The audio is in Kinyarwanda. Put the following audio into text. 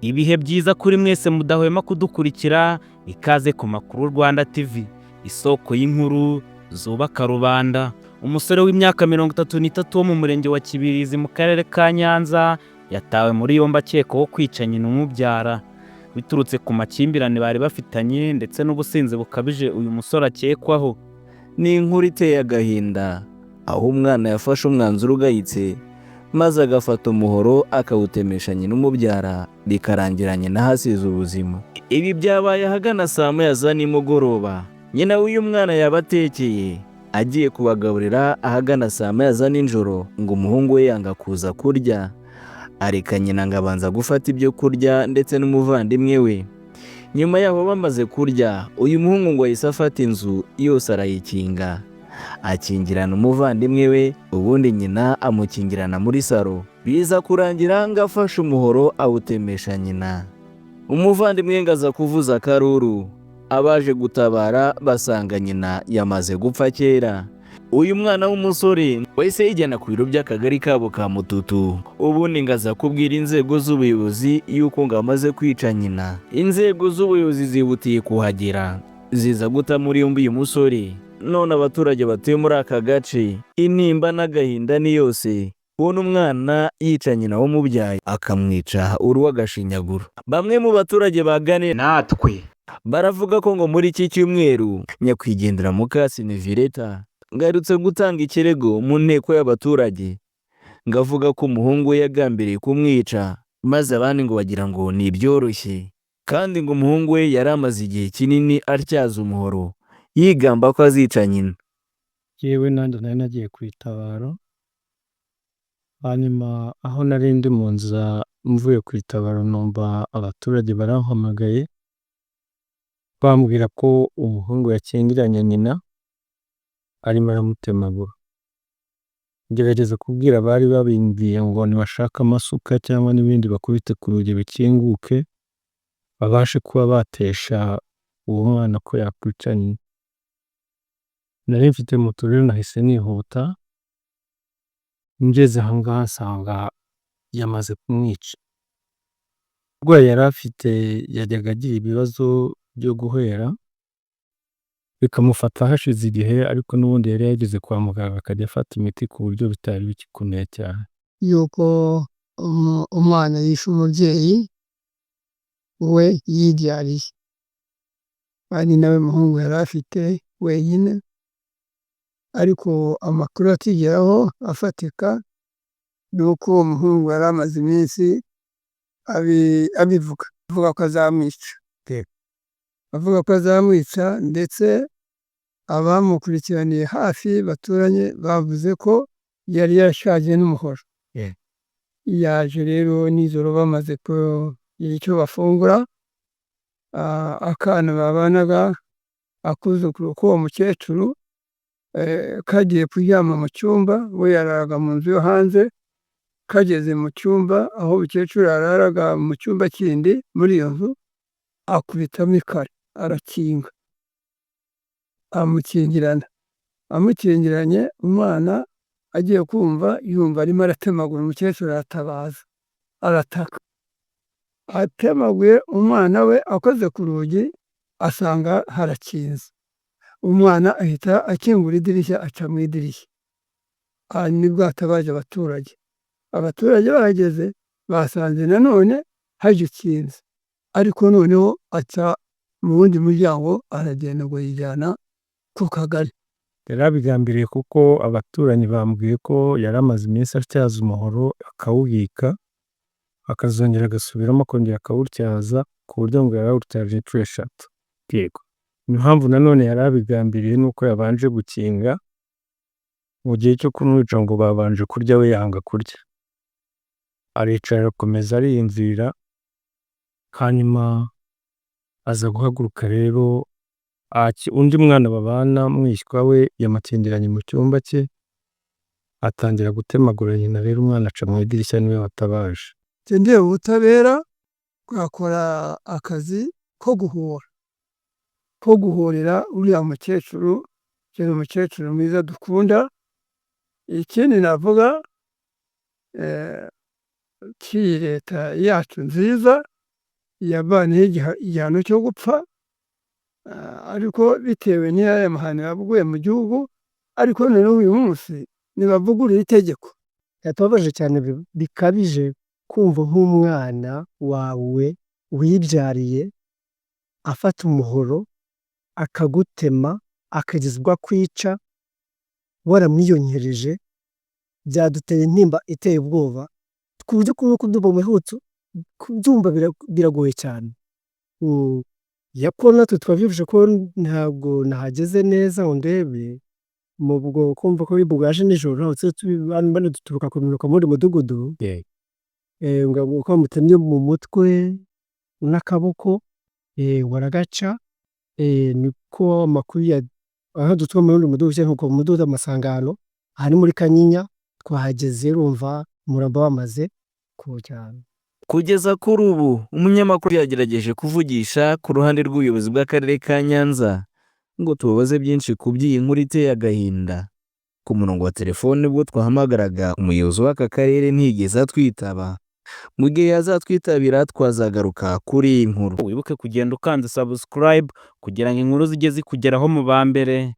Ibihe byiza kuri mwese mudahwema kudukurikira, ikaze ku Makuru Rwanda TV, isoko y'inkuru zubaka rubanda. Umusore w'imyaka 33 wo mu murenge wa Kibirizi mu karere ka Nyanza yatawe muri yombi akekwaho kwica nyina umubyara, biturutse ku makimbirane bari bafitanye ndetse n'ubusinzi bukabije uyu musore akekwaho. Ni inkuru iteye agahinda, aho umwana yafashe umwanzuro ugayitse maze agafata umuhoro akawutemesha nyina umubyara, bikarangira nyina ahasize ubuzima. Ibi byabaye ahagana saa moya za nimugoroba, nyina w'uyu mwana yabatekeye agiye kubagaburira ahagana saa moya za nijoro, ngo umuhungu we yanga kuza kurya, areka nyina ngo abanza gufata ibyo kurya ndetse n'umuvandimwe we. Nyuma yaho bamaze kurya, uyu muhungu ngo yahise afata inzu yose arayikinga, akingirana umuvandimwe we, ubundi nyina amukingirana muri saro. Biza kurangira ngo afashe umuhoro awutemesha nyina. Umuvandimwe ngo aza kuvuza akaruru, abaje gutabara basanga nyina yamaze gupfa kera. Uyu mwana w'umusore wahise yijyana ku biro by'akagari kabo ka Mututu, ubundi ngo aza kubwira inzego z'ubuyobozi yuko ngo amaze kwica nyina. Inzego z'ubuyobozi zihutiye kuhagera, ziza guta muri yombi uyu musore. None abaturage batuye muri aka gace, intimba n'agahinda ni yose kubona umwana yica nyina wamubyaye akamwica urw'agashinyaguro. Bamwe mu baturage baganiriye Natwe baravuga ko ngo muri iki cyumweru nyakwigendera Mukasine Violeta ngarutse gutanga ikirego mu nteko y'abaturage, ngo avuga ko umuhungu we yagambiriye kumwica, maze abandi ngo bagira ngo ni ibyoroshye, kandi ngo umuhungu we yari amaze igihe kinini atyaza umuhoro yigamba ko azica nyina. Yewe, nanjye nari nagiye ku itabaro, hanyuma aho nari ndi mu nzira mvuye ku itabaro numva abaturage barampamagaye bambwira ko umuhungu yakingiranye nyina arimo aramutemagura. Ngerageza kubwira abari babimbwiye ngo nibashake amasuka cyangwa n'ibindi bakubite ku rugi bikinguke, babashe kuba batesha uwo mwana ko yakwica nyina. Nari mfite moto rero, nahise nihuta, ngeze aha ngaha nsanga yamaze kumwica. Uburwayi yari afite, yajyaga agira ibibazo byo guhwera, bikamufata hashize igihe, ariko n'ubundi yari yageze kwa muganga akajya afata imiti ku buryo bitari bigikomeye cyane. Yuko umwana yishe umubyeyi we yibyariye, kandi nawe muhungu yari afite wenyine, ariko amakuru atugeraho afatika ni uko uwo muhungu yari amaze iminsi abivuga, avuga ko azamwica, avuga ko azamwica. Ndetse abamukurikiraniye hafi baturanye bavuze ko yari yarashaje n'umuhoro. Yaje rero nijoro bamaze kugira icyo bafungura, akana babanaga, akuzukuru k'uwo mukecuru, kagiye kuryama mu cyumba, we yararaga mu nzu yo hanze, kageze mu cyumba aho umukecuru yararaga mu cyumba kindi muri iyo nzu, akubitamo ikare arakinga, amukingirana. Amukingiranye, umwana agiye kumva yumva arimo aratemagura umukecuru, aratabaza, arataka. Atemaguye umwana we, akoze ku rugi asanga harakinze. Umwana ahita akingura idirishya, aca mu idirishya. Aha nibwo hatabaje abaturage. Abaturage bahageze basanze nanone hagikinze, ariko noneho aca mu wundi muryango aragenda ngo yijyana ku kagari. Yari abigambiriye kuko abaturanyi bambwiye ko yari amaze iminsi atyaza umuhoro akawubika, akazongera agasubiramo akongera akawutyaza, ku buryo ngo yari awutyaje inshuro eshatu. Yego. Impamvu nanone yari abigambiriye ni uko yabanje gukinga, mu gihe cyo kumwica ngo babanje kurya, we yanga kurya. Aricara arakomeza ariyumvira, hanyuma aza guhaguruka rero, undi mwana babana, mwishywa we, yamukingiranye mu cyumba cye, atangira gutemagura nyina. Rero umwana aca mu idirishya, niwe watabaje. Njye ndeba ubutabera bwakora akazi ko guhora, ko guhorera uriya mukecuru, yari umukecuru mwiza dukunda. Ikindi navuga cy'iyi leta yacu nziza. Yavaniyeho igihano cyo gupfa, ariko bitewe n'aya mahano yaguye mu gihugu, ariko noneho uyu munsi nibavugurure itegeko. Byatubabaje cyane bikabije kumva nk'umwana wawe wibyariye afata umuhoro akagutema akageza ubwo akwica waramwiyonkereje, byaduteye intimba iteye ubwoba ku buryo no kubyumva mu kubyumva biragoye cyane. Ko natwe twabyumvise ko ntabwo nahageze neza ngo ndebe, ubwo kumva ko bwaje nijoro bano duturuka kumanuka mu wundi mudugudu, ngo ko bamutemye mu mutwe n'akaboko ngo aragaca, niko amakuru aho dutuye mu wundi mudugudu mu mudugudu w'amasangano, aha ni muri Kanyinya, twahageze urumva umurambo bamaze kuwujyana. Kugeza kuri ubu umunyamakuru yagerageje kuvugisha ku ruhande rw'ubuyobozi bw'akarere ka Nyanza ngo tubabaze byinshi ku by'iyi nkuru iteye agahinda. Ku murongo wa telefone ubwo twahamagaraga umuyobozi w'aka karere ntiyigeze atwitaba. Mu gihe yazatwitabira twazagaruka kuri iyi nkuru. Wibuke kugenda ukanze subscribe kugira ngo inkuru zijye zikugeraho mu ba mbere.